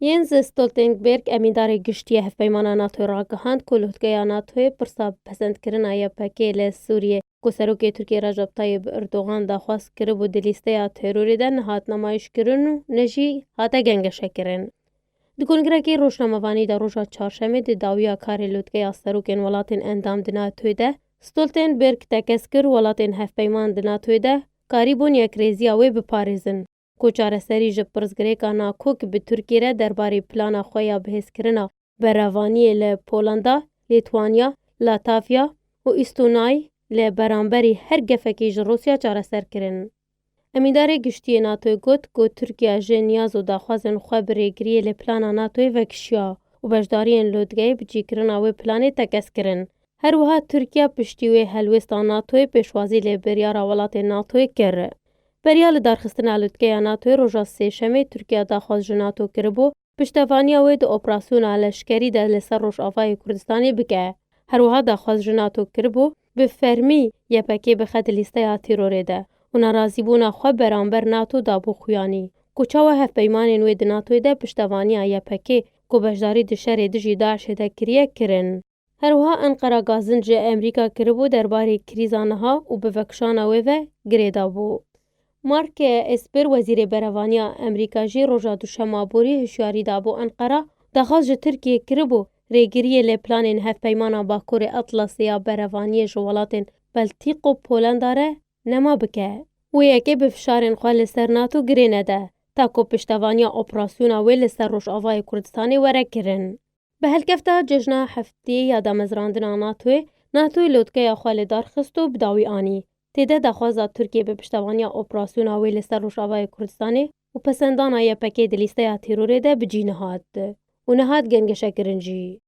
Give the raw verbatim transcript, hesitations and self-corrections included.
Jens Stoltenberg, emîndarê giştî yê Hevpeymana NATOyê ragihand ku lûtkeya NATOyê pirsa pesendkirina Y P G li Sûriyê, ku serokê Tirkiyê Recep Tayyip Erdogan daxwaz kiribû di lîsteya terorê de, nehat nimayîşkirin û ne jî hate gengeşekirin. Di kongrekî rojnamevanî de roja çarşemê di dawiya karê lûtkeya serokên welatên endam di NATOyê de, Stoltenberg tekez kir welatên hevpeyman di NATOyê de karîbûn yekrêziya wê biparêzin, ku çareserî ji pirsgirêka nakok bi Tirkiyê re derbarê plana xwe ya bihêzkirina berevaniyê li Polanda, Lîtwanya, Latavya û Îstonay li beramberî her gefekî ji Rûsya çareser kirin. Emîndarê giştî yê NATOyê got ku Tirkiye ji niyaz û daxwazên xwe bi rêgiriyê li plana NATOyê vekişiya û beşdariyên lûtgeyê bi cîkirina wê planê tekez kirin. Her wiha Tirkiye piştî wê helwêsta NATOyê pêşwazî li biryara welatên NATOyê kir. Beriya li darxistina lûtkeya NATOyê roja sêşemê Tirkiye daxwaz ji NATO kiribû, piştevaniya wê di operasyona leşkerî de li ser Rojavayê Kurdistanê bike. Her wiha daxwaz ji NATO kiribû, bi fermî Y P G bixe di lîsteya terorê de û nerazîbûna xwe beramber NATO dabû xuyanî, ku çawa hevpeymanên wê di NATOyê de piştevaniya Y P G, ku beşdarî di şerê dijî DAIŞê de kiriye, kirin. Her wiha Enqera gazin ji Amerîka kiribû derbarê krîza niha û bi vekişana wê ve girêdabû. Mark Esper, wezîrê berevaniya Amerîka jî roja duşema borî hişyarî dabû Enqera, daxwaz ji Tirkiyê kiribû rêgiriyê li planên Hevpeymana Bakurê Atlasê ya berevaniyê ji welatên Baltîk û Polenda re nema bike. Wê yekê bi fişarên xwe li ser NATO girê nede, ta ku piştevaniya operasyona wê li ser Rojavayê Kurdistanê were kirin. Bi helkefta cejna heftê ya damezrandina NATOyê, NATOyê lotkeya xwe li dar xist û bi dawî anî. Tê de daxwaza Tirkiyê bi piştevaniya operasyona wê li ser Rojavayê Kurdistanê û pesendana Y P G di lîsteya terorê de bi cî nehat û nehat gengeşekirin jî.